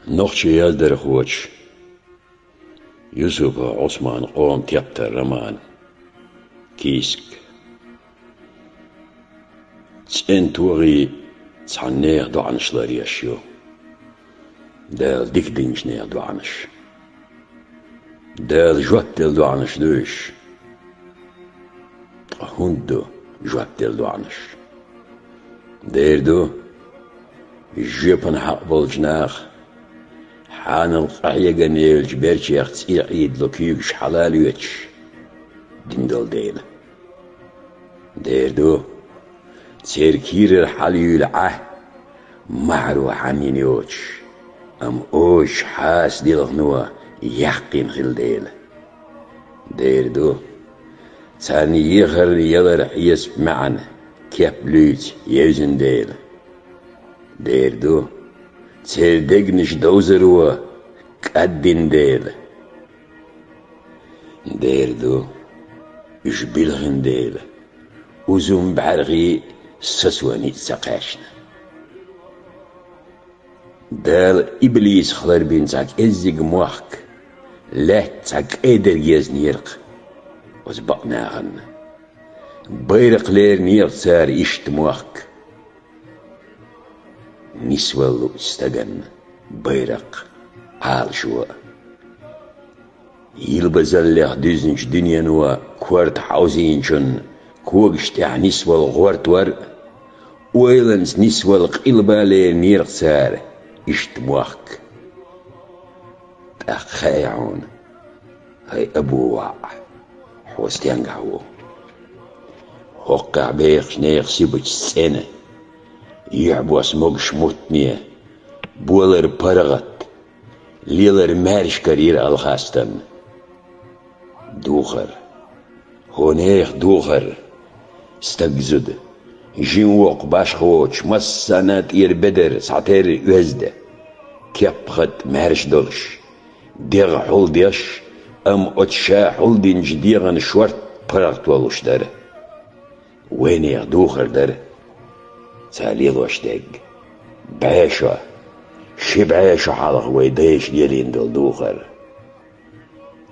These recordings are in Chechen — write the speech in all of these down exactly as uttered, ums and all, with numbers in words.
Нохчийн яздархочо Юсупов Ӏусмана «Къоман тептар» роман. Кийск. ЦӀена тогӀи цхьана нехан доӀанаш ларъеш ю. Дала дика динчу нехан доӀанаш. Дала жоп делла доӀанаш ду уьш. Ткъа хӀунда ду жоп делла доӀанаш? Дера ду, жоьпана хьакъ болчу наха, хьанал къахьега еллачу берчех цӀий Ӏийдало куьйгаш хьала а лоьцуш, дина долу дела. Дера ду, церан кийрара хьалаюьйлу Ӏа махьаро хьанна йина йоцуш, амма озачу хьаса дилхано яьккхина хилла дела. Дера ду, царна ехарна ялар хьесап маьӀна кеп-луьйца евзина дела. Дера ду, церан дегнаш довзаро кӀаддина дела. Дера ду, уьш билхина дела, узун бӀаьрхий сацо ницкъ ца кхаьчна. Дала иблисах ларбина цхьа кӀеззиг мохк лаьтта цхьа кӀедар езнера-кх оцу бакъ нахана. Байракх леринера-кх цара иштта мохк. Нисвала луучу стагана байракх Ӏалашо а. Йилбазаллех дуьзначу дуьнено корта хьовзийначунна когаш тӀехь нисвала гӀортор а, ойланца нисвала къилба а леринера-кх цара иштта мохк. ТӀаккха хаьий хьуна, хӀай Абу ВаӀ, хьо стенгахь ву? ХӀоккхехь бехачу нехан сибаташ цӀена, юьхь-бос могуш муттане, болар паргӀат, лелар маьршкара йира Алхастан. Духар. ХӀокху нехан духар. Стаг-зуда, жин-воккха, башха-вочу, массарна а тӀера бедар, схьатерра оьзда, кеп-хатӀ маьрша долуш, дегӀ хьулдеш, амма оцу ша хьулдинчу дегӀан шорта паргӀат волуш дара. Вайнехан духар дара цара лелош дерг. БӀе шо, ши бӀе шо хьалха вайн дайша лелийна долу духар.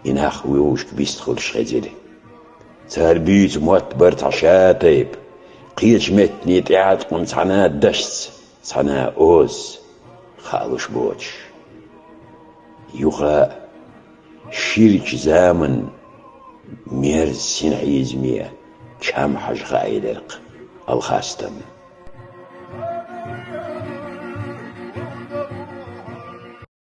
И нах вовшашка вистхуьлуш хезира. Цара буьйцу мотт бара цхьа ша-тайпа, кхечу меттанийн тӀеӀаткъам цхьана а дашца, цхьана а озаца хаалуш боцуш. Юха а ширачу заманан мерза синхьизаме чам хьажа хаийлира-кх Алхастан.